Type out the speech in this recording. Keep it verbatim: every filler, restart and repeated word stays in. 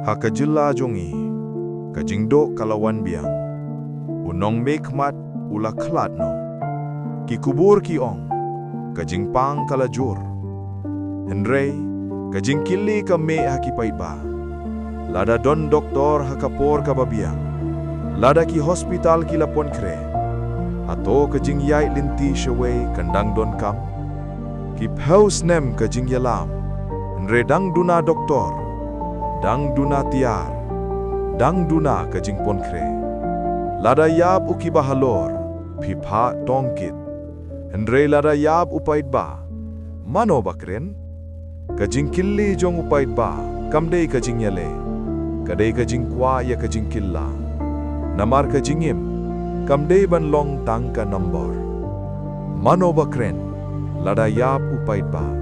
Ha ka jylla jong ngi, ka jingduh ka la wan biang. U nongmihkhmat u la khlad noh. Ki khubor ki ong, ka jingpang ka la jur. Hynrei, ka jingkylli ka mih ha ki paidbah. Lada don doktor ha ka por kaba biang, lada ki hospital ki la pynkhreh, hato ka jingïaid lynti shawei kan dang donkam? Ki phew snem ka jingïalam, hynrei dang duna doktor, dang duna tiar, dang duna ka jingpynkhreh. Lada ïap u kiba halor, phi phah tong kit. Hynrei lada ïap u paidbah, mano ba kren? Ka jingkylli jong u paidbah kam dei ka jingïaleh, ka dei ka jingkwah ïa ka jingkylla. Namar ka jingim kam dei ban long tang ka nombor. Mano ba kren lada ïap u paidbah?